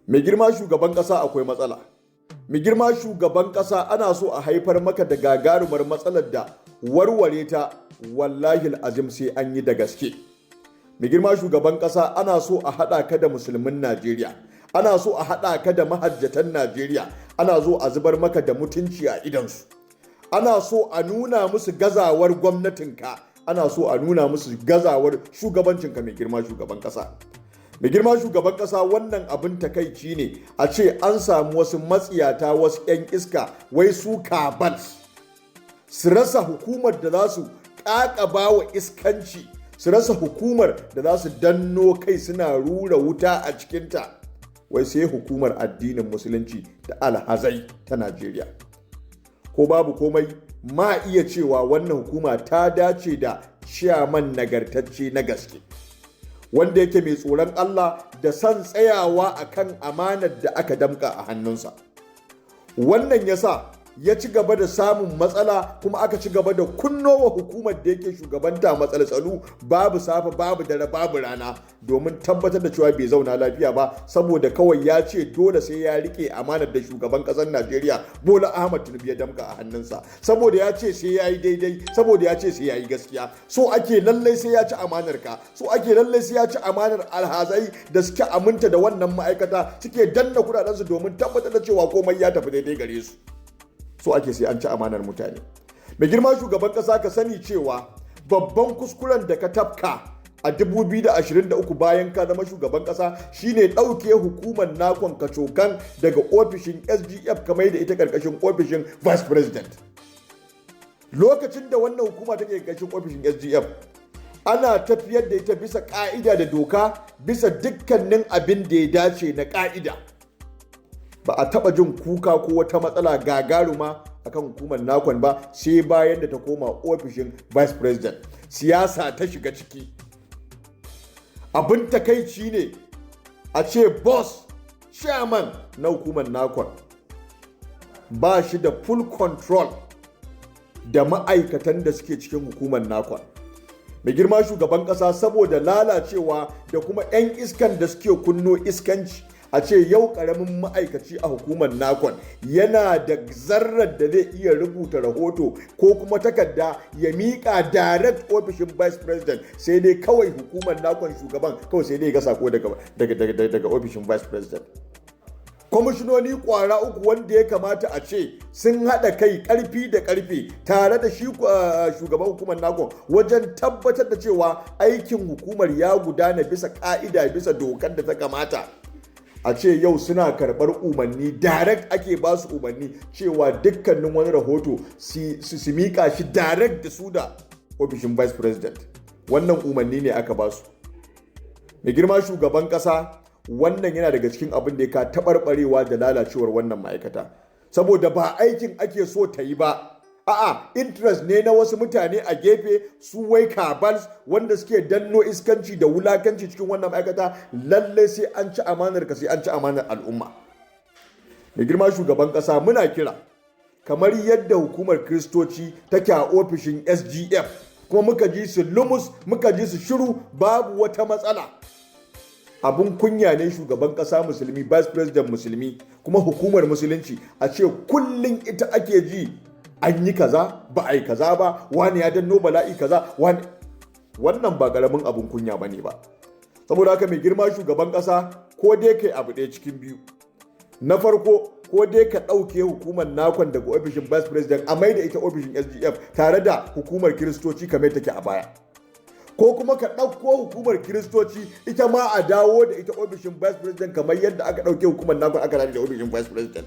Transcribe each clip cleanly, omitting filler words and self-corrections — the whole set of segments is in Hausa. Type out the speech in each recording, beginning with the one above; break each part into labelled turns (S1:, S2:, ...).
S1: Mai girma shugaban ƙasa, akwai matsala. Mai girma shugaban ƙasa, ana so a haifar maka da gagarumar matsalar da warware ta, wallahi azim, sai an yi da gaske. Mai girma shugaban ƙasa, ana so a haɗa ka da musulmin Najeriya, ana so a haɗa ka da mahajjatan Najeriya, ana so a zubar maka da mutunci a idansu, ana so a nuna musu gazawar gwamnatinka, ana so a nuna musu gazawar shugabancinka. Mai girma shugaban ƙasa, mai girma shugaban kasa, wannan abin takaici ne a ce an samu wasu matsiyata, wasu 'yan iska, wai su cabals, su rasa hukumar da za su kakaba wa iskanci, su rasa hukumar da za su danno kai suna rura wuta a cikinta, wai sai hukumar addinin Musulunci da alhazai ta Najeriya. Ko babu komai, ma iya cewa wannan hukuma ta dace da ciyaman nagartacce na gaske, wanda yake mai tsoron Allah da son tsayawa akan amanar da aka damka a hannunsa. Wannan yasa ya ci gaba da samun matsala, kuma aka ci gaba da kunnowa hukumar da yake shugabanta matsaltsalu, babu safe, babu dare, babu rana, domin tabbatar da cewa bai zauna lafiya ba, saboda kawai ya ce dole sai ya rike amanar da shugaban kasar Najeriya Bola Ahmad Tinubu ya damka a hannunsa, saboda ya ce sai ya yi daidai, saboda ya ce sai ya yi gaskiya. So ake lallai sai ya ci amanar ka, so ake lallai sai ya ci amanar alhazai da suke aminta da wannan ma'aikata, suke danna kudadensu domin tabbatar da cewa komai ya tafi daidai gare su. So ake sai an ci amanar mutane. Mai girma shugaban kasa, ka sani cewa babban kuskuren da ka tafka a 2023 bayan ka zama shugaban kasa shine ɗauke hukumar NAHCON kacokan daga ofishin SGF kamar da ita karkashin ofishin vice president. Lokacin da wannan hukuma take karkashin ofishin SGF, ana tafiyar da ita bisa ka'ida da doka, bisa dukkanin abin da ya dace na ka'ida. Ba a taba jin kuka ko wata matsala gagaruma akan hukumar NAHCON ba, sai bayan da ta koma ofishin vice president, siyasa ta shiga ciki. Abin takaici ne a ce boss chairman na hukumar NAHCON ba shi da full control da ma'aikatan da suke cikin hukumar NAHCON. Mai girma shugaban kasa, saboda lalacewa da kuma 'yan iskan da suke kunno iskanci, a ce yau karamin ma'aikaci a hukumar NAHCON yana da zarrar da zai iya rubuta rahoto ko kuma takarda ya miƙa direct ofishin vice president, sai dai kawai hukumar NAHCON shugaban kawai sai dai ga sako daga ofishin vice president. Kwamishinoni kwara uku wanda ya kamata a ce sun haɗa kai ƙarfi da ƙarfe tare da shi shugaban hukumar NAHCON wajen tabbatar da cewa aikin hukumar ya gudana bisa ƙa'ida, bisa dokar da ta kamata, a ce yau suna karɓar umarni direct, ake ba su umarni cewa dukkanin wani rahoto su miƙa shi direct da su da ofishin vice president. Wannan umarni ne aka ba su. Mai girma shugaban ƙasa, wannan yana daga cikin abin da ya ka taɓarɓarewa da lalacewar wannan ma'aikata, saboda ba aikin ake so ta yi ba, a'a, interest ne na wasu mutane a gefe, su wai cabals, wanda suke danno iskanci da wulakanci cikin wannan ma'aikata. Lallai sai an ci amanar ka, sai an ci amanar al'umma. Mai girma shugaban kasa, muna kira, kamar yadda hukumar Kristoci take a ofishin SGF, kuma muka ji su lumus, muka ji su shiru, babu wata matsala. Abun kunya ne shugaban kasa Musulmi, vice president Musulmi, kuma hukumar Musulunci a ce kullum ita ake ji an yi kaza, ba a yi kaza ba, wani ya danno bala'i kaza, wani. Wannan ba karamin abun kunya bane ba. Saboda haka, mai girma shugaban kasa, ko dai kai abu ɗaya cikin biyu. Na farko, ko dai ka ɗauke hukumar NAHCON daga ofishin vice president a maida ita ofishin SGF tare da hukumar Kiristoci kamar take a baya, ko kuma ka ɗauko hukumar Kiristoci ita ma a dawo da ita ofishin vice president kamar yadda aka ɗauke hukumar NAHCON aka da ofishin vice president.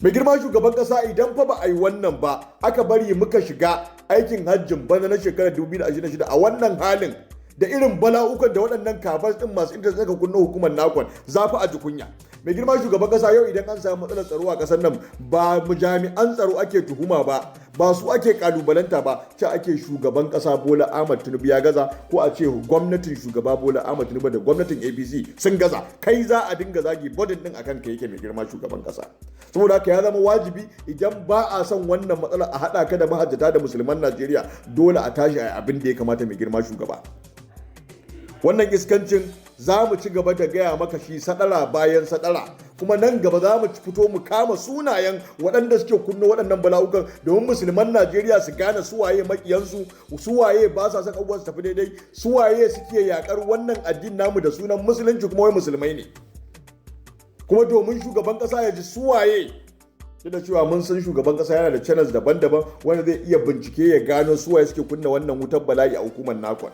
S1: Mai girma shugaban kasa, idan fa ba a yi wannan ba, aka bari muka shiga aikin hajjin bana na shekarar 2026 a wannan halin da irin bala'ukan da waɗannan cabals ɗin masu interest suka kunna hukumar NAHCON, za fa a ji kunya. Mai girma shugaban kasa, yau idan an samu matsalar tsaro a ƙasar nan, ba mu jami'an tsaro ake tuhuma ba, ba su ake kalubalanta ba, ce ake shugaban kasa Bola Ahmad Tinubu ya gaza, ko a ce gwamnatin shugaba Bola Ahmad Tinubu da gwamnatin APC sun gaza. Kai za a dinga zagi, burden din akan ka yake, mai girma shugaban kasa. Saboda haka ya zama wajibi, idan ba a son wannan matsala a haɗa ka da mahajjata da musulman Najeriya, dole a tashi a abin da ya kamata. Mai girma shugaba, wannan iskancin Za mu ci gaba da gaya maka shi sadara bayan sadara, kuma nan gaba za mu fito mu kama sunayen waɗanda suke kunno waɗannan bala'ukan, domin Musulman Najeriya su gane suwaye makiyansu, suwaye ba sa son abubuwan su tafi daidai, suwaye suke yakar wannan addini namu da sunan Musulunci, kuma wai Musulmai ne. Kuma domin shugaban ƙasa ya ji suwaye, duk da cewa mun san shugaban kasa yana da channels daban-daban wanda zai iya bincike ya gano suwaye suke kunna wannan wutar bala'i a hukumar NAHCON.